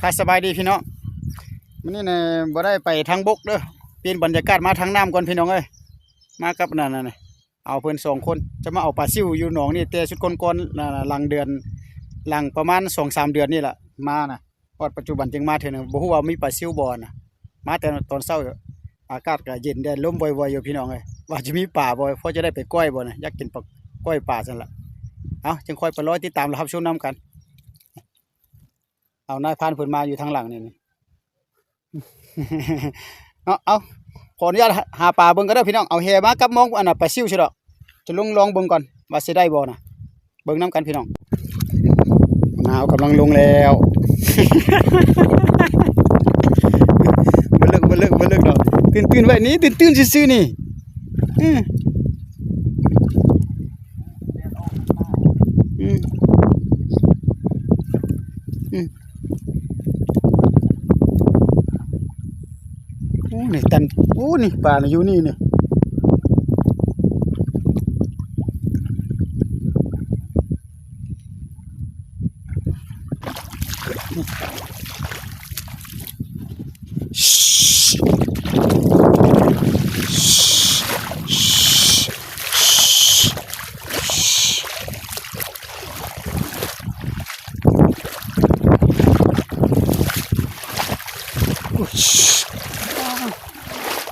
ກະສະບາຍດີພີ່ນ້ອງ, ມື້ນີ້ນະບໍ່ໄດ້ໄປທາງບົກເດີ, ປ່ຽນບັນຍາກາດມາທາງນ້ຳກ່ອນພີ່ນ້ອງເອີຍ. ມາກັບນັ້ນນະ ເອົາເພິ່ນສອງຄົນ ຈະມາເອົາປາຊິວຢູ່ໜອງນີ້ແຕ່ຊຸດກ່ອນໆ ນະ ຫຼັງເດືອນ ຫຼັງປະມານສອງສາມເດືອນນີ້ລະ ມານະ. ຮອດປັດຈຸບັນຈຶ່ງມາເທື່ອໜຶ່ງ, ບໍ່ຮູ້ວ່າມີປາຊິວບໍ່ນະ. ມາແຕ່ຕອນເຊົ້າ ອາກາດກະເຢັນແດ່ ລົມວອຍໆຢູ່ພີ່ນ້ອງເອີຍ. ວ່າຈະມີປາບໍ່ ພໍຈະໄດ້ໄປກ້ອຍບໍ່ນະ, ຢາກກິນປາ ກ້ອຍປາຊັ້ນລະ. ເອົາ ຈຶ່ງຄ່ອຍໄປລໍຕິດຕາມ ແລະ ຮັບຊົມນຳກັນ. ເອົາ ນາຍພານເພິ່ນມາຢູ່ທາງຫຼັງນີ້ ເນາະ. ເອົາ ຂໍອະນຸຍາດຫາປາເບິ່ງກ່ອນເດີພີ່ນ້ອງ. ເອົາແຫມາກັບມອງ ອັນນ່າ ປາຊິວຊະດອກ. ຈະລົງລອງເບິ່ງກ່ອນວ່າຊິໄດ້ບໍ່ນະ. ເບິ່ງນຳກັນພີ່ນ້ອງ. ໜາວກຳລັງລົງແລ້ວ. ບໍ່ເລິກ ບໍ່ເລິກ ບໍ່ເລິກດອກ. ຕື່ນໆໄວ້ນີ້ ຕື່ນໆຊື່ໆນີ້. ອື ອື ອື. ໂອ້ ນີ້ຕັນ ໂອ້ ນີ້ປານີ້ຢູ່ນີ້ນີ້.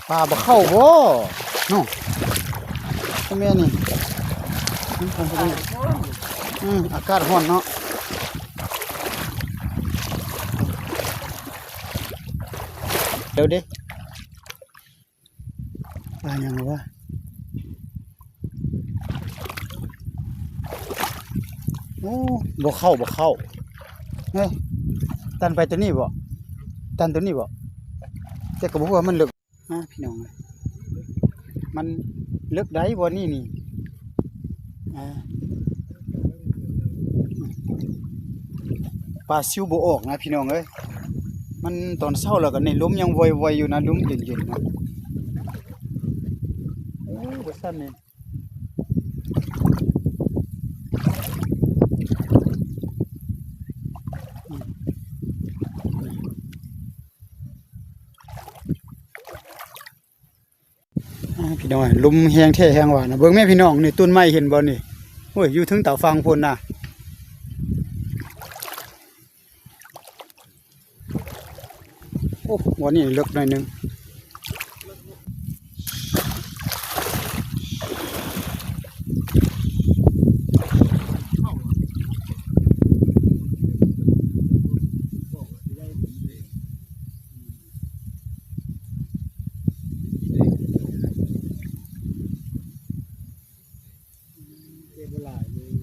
ປາບໍ່ເຂົ້າບໍ່ເນາະ ແມ່ນີ້. ອືມ ອາກາດຮ້ອນເນາະ. ເດີ ປາຫຍັງວະ? ໂອ້ ບໍ່ເຂົ້າ ບໍ່ເຂົ້າ. ເອີ ຕັນໄປຕົວນີ້ບໍ່? ຕັນຕົວນີ້ບໍ່? ແຕ່ກໍບໍ່ຮູ້ວ່າມັນເລິກ. ອ່າ ພີ່ນ້ອງເອີຍ ມັນເລິກໃດບໍ່ນີ້ນີ້. ອ່າ ປາຊິວບໍ່ອອກນະພີ່ນ້ອງເອີຍ. ມັນຕອນເຊົ້າແລ້ວກໍໃນລົມຍັງວອຍໆຢູ່ນະ, ລົມເຢັນໆນະ. ໂອ້ ບໍ່ຊັ້ນນີ້. ອ່າ ພີ່ນ້ອງ ລົມແຮງແທ້ແຮງວ່ານະ. ເບິ່ງແມ່ພີ່ນ້ອງນີ້ ຕົ້ນໄມ້ເຫັນບໍ່ນີ້? ໂອ້ຍ ຢູ່ເທິງຕາຝັ່ງພຸ້ນນະ. ໂອ້ ບ່ອນນີ້ເລິກໜ້ອຍໜຶ່ງ. ເກັບບໍ່ຫຼາຍເລີຍ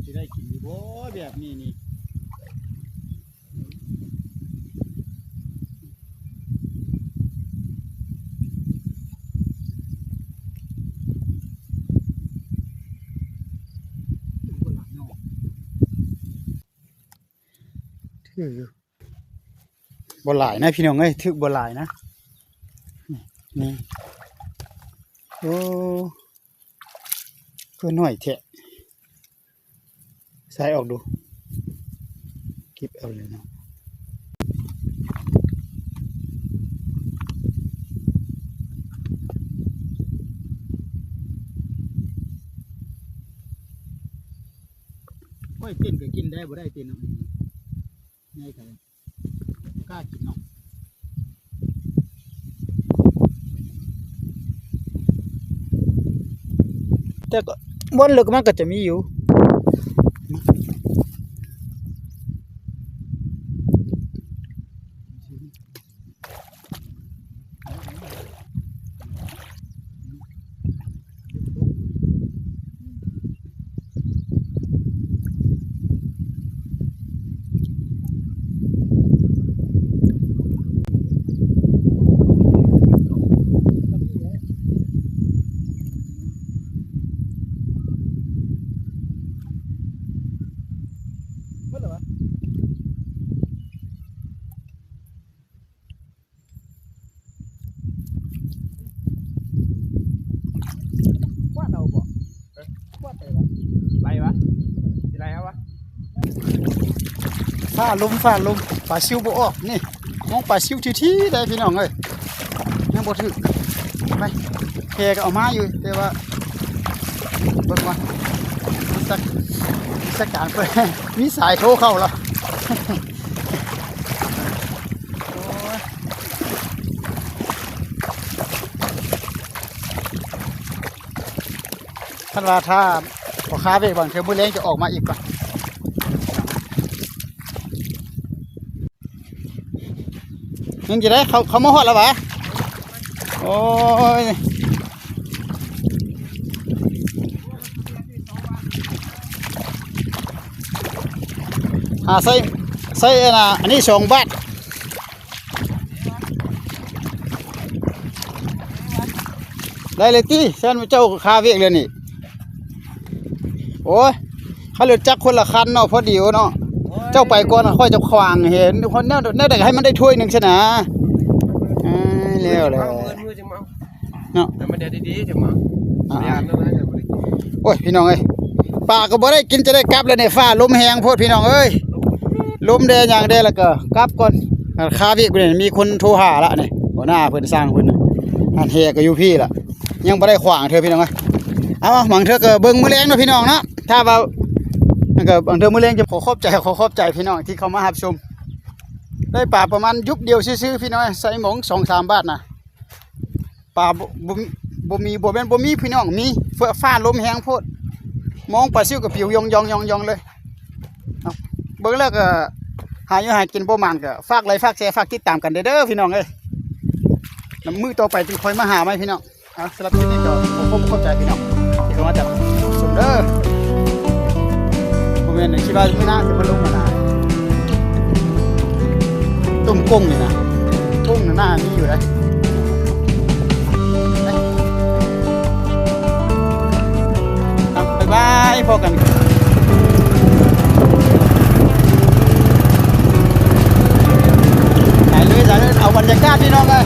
ຊິໄດ້ກິນຢູ່ບໍ່ແບບນີ້ນີ້? ຖືກຢູ່ ບໍ່ຫຼາຍນະພີ່ນ້ອງເອີຍ ຖືກບໍ່ຫຼາຍນະ. ນີ້ ໂອ້ ຄືໜ້ອຍແທ້. ສາຍອອກດູ ເກັບເອົາເລີຍເນາະ. ໂອ້ຍ ເຕັ້ນກໍກິນໄດ້ ບໍ່ໄດ້ເຕັ້ນເນາະ ໃຫຍ່ກະ ກ້າກິນເນາະ. ແຕ່ກໍບ່ອນເລິກມັນກໍຈະມີຢູ່. ກວາດເອົາບໍ່? ກວາດໄດ້ວະ? ໄລ່ວະ? ຊິໄລ່ເອົາວະ? ຟ້າລົມ ຟ້າລົມ ປາຊິວບໍ່ອອກ. ນີ້ ມອງປາຊິວຖີ່ໆ ໄດ້ພີ່ນ້ອງເອີຍ ຍັງບໍ່ຖືກ. ໄປ ແພກໍເອົາມາຢູ່ ແຕ່ວ່າ ເບິ່ງກ່ອນ ມີສັກ ມີສັກການເປີດ ມີສາຍໂທເຂົ້າລະ. ໂອ້ຍ ຄັນວ່າຖ້າພໍ່ຄ້າເວກບາງເທື່ອມື້ແລງຈະອອກມາອີກກ່ອນ. ຍັງຊິໄດ້ ເຂົາ ເຂົາມາຮອດແລ້ວຫວາ? ໂອ້ຍ ຫາໃສ່ ໃສ່ອັນນ່າ ອັນນີ້ສອງບາດ. ໄດ້ເລີຍຕິ ຊັ້ນເຈົ້າຄາວຽກເລີຍນີ້. ໂອ້ຍ ເຂົາລົດຈັກຄົນລະຄັນເນາະ ພໍດີເນາະ. ໂອ້ຍ ເຈົ້າໄປກ່ອນ ຂ້ອຍຈະຂວາງເຫັນ ແນວ ແນວໃດໃຫ້ມັນໄດ້ຖ້ວຍໜຶ່ງຊະນະ. ເອີ ແລ້ວແຫຼະ ເອົາເງິນມືຈັ່ງມາເອົາ ເນາະ ໃຫ້ມັນໄດ້ດີໆ ຈັ່ງມາເອົາ. ອ່າ ແມ່ນແລ້ວນະ ໂອ້ຍ ພີ່ນ້ອງເອີຍ ປາກໍບໍ່ໄດ້ກິນ ຈະໄດ້ກັບແລ້ວນີ້ ຟ້າລົມແຮງໂພດ ພີ່ນ້ອງເອີຍ. ລົມແດ່ຫຍັງແດ່ ແລ້ວກໍກັບກ່ອນ. ອ່າ ຄາວຽກນີ້ ມີຄົນໂທຫາລະນີ້ ຫົວໜ້າເພິ່ນ ຊ່າງເພິ່ນນະ. ອັນແຮ່ກໍຢູ່ພີ້ລະ ຍັງບໍ່ໄດ້ຂວາງເທື່ອ ພີ່ນ້ອງເອີຍ. ເອົາ ບາງເທື່ອກໍເບິ່ງມື້ແລງເນາະ ພີ່ນ້ອງເນາະ. ຖ້າວ່າ ມັນກໍບາງເທື່ອມື້ແລງຈະ ຂໍຂອບໃຈ ຂໍຂອບໃຈພີ່ນ້ອງທີ່ເຂົ້າມາຮັບຊົມ. ໄດ້ປາປະມານຢຸບດຽວຊື່ໆ ພີ່ນ້ອງເອີຍ ໃສ່ໝອງສອງສາມບາດນະ. ປາບໍ່ ບໍ່ ບໍ່ມີ ບໍ່ແມ່ນບໍ່ມີ ພີ່ນ້ອງ ມີ ຟ້າລົມແຮງໂພດ ມອງປາຊິວກໍປິວຢອງໆໆໆເລີຍ. ເອົາ ເບິ່ງແລ້ວກໍຫາຢູ່ຫາກິນບໍ່ໝານ ກໍຝາກໄລ ຝາກແຊ ຝາກຕິດຕາມກັນເດີ ພີ່ນ້ອງເອີຍ. ນຳມື້ຕໍ່ໄປຈຶ່ງຄ່ອຍມາຫາໃໝ່ ພີ່ນ້ອງ. ເອົາ ສຳລັບຄລິບນີ້ກໍຂໍຂອບ ຂອບໃຈພີ່ນ້ອງທີ່ເຂົ້າມາຕິດຕາມຊົມເດີ. ບໍ່ແມ່ນຄິດວ່າມື້ໜ້າຈະມາລົງຫັ້ນນະ ຕົ້ມກົ້ງນີ້ນະ ກົ້ງໜ້າມີຢູ່ເດ້. ເອົາ ບາຍບາຍ ພໍ້ກັນ ໄປເລີຍ ໄປເລີຍ ເອົາບັນຍາກາດ ພີ່ນ້ອງເອີຍ.